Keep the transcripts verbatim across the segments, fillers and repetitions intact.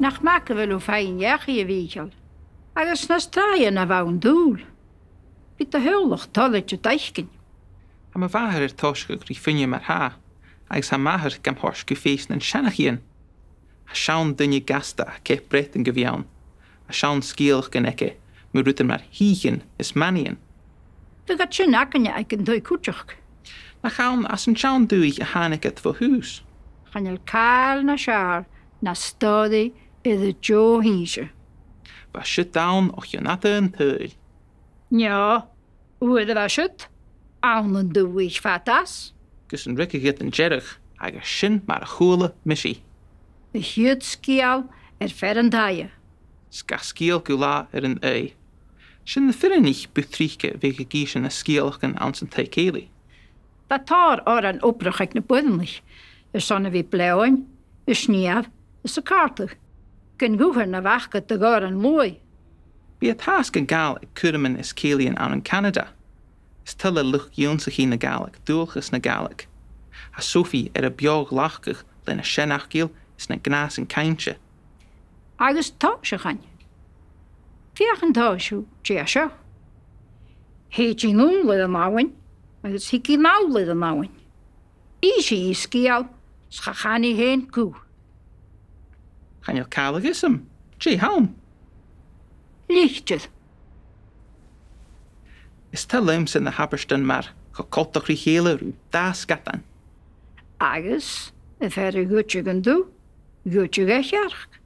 Nach math gu bheil thu a' faighinn dhachaigh, a Mhìcheil, agus nas tràithe na bha thu an dùil. Bidh do theaghlach toilichte d' fhaicinn. Tha mo mhàthair air tòiseachadh ri fuine mar-thà, agus tha m' athair gam thoirt gu fèis nan seanchaidhean. Tha seann duine gasta à Ceap Breatainn gu bhith ann. Tha seann sgeulachdan aige mu rudan mar shìthichean is manaidhean. Bhiodh iad sin againne aig an taigh cuideachd. Nach ann às an t-seann dùthaich a thàinig iad bho thùs? Chan eil càil nas fheàrr na stòiridh air an deagh-shinnse. Bha siud ann o chionn fhada an t-saoghail. No, uair a bha siud ann an dùthaich fad' às. Gus an ruigeadh iad an deireadh, agus sin mar a chuala mise i. A' chiad sgeul air fear an taighe. 'S gach sgeul gu latha air an aghaidh. Sin na fireannaich bu trice a bhiodh ag innse na sgeulachdan anns an taigh-cèilidh. Bha tòrr òrain obrach aig na boireannaich, airson a bhith a' bleoghainn, a' snìomh is a' còrdadh. Gun ghuthar na bh' aca de dh'òrain luaidh. Bidh iad fhathast gan gabhail aig cuirmean is cèilidhean ann an Canada. Is toil le luchd-ionnsachaidh na Gàidhlig dualchas na Gàidhlig. Tha Sophie air a beò-ghlacadh leis na seanfhacail is na gnàthasan cainte. Agus tòimhseachain. Feuch an tomhais thu dè tha seo. Thèid i a-null air an abhainn, agus thig i a-nall air an abhainn. Innsidh i sgeul, 's cha chan i fhèin guth. Chan eil càil a dh'fhios agam. Dè th' ann? Litir. Is toil leamsa na h-abairtean mar cho coltach ri chèile ro dà sgadain. Agus, a bheil e a' goideadh an dubh, goideadh e a chearc.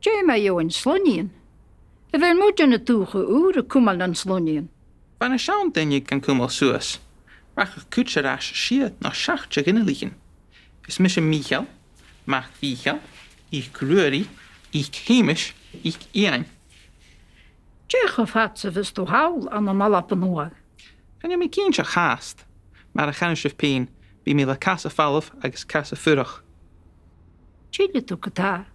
Dè mu dheidhinn sloinnidhean? A bheil muinntir na dùthcha ùra a' cumail nan sloinnidhean? Bha na seann daoine gan cumail suas. Rachadh cuid air ais sia no seachd de ghinealaichean. Is mise Mìcheal, mac Mhìcheil, Iain Ruairidh, Iain Sheumais, Iain Iain. Dè cho fad 's a bhios tu thall ann an Alba Nuadh? Chan eil mi cinnteach fhathast, mar a chanas sibh fhèin, bidh mi le cas a' falbh agus cas a' fuireach. Tilleadh tu co-dhiù.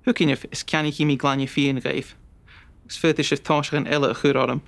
Thugainn, is ceannaichidh mi glainne fìon dhuibh, agus faodaidh sibh tòimhseachain eile a chur orm.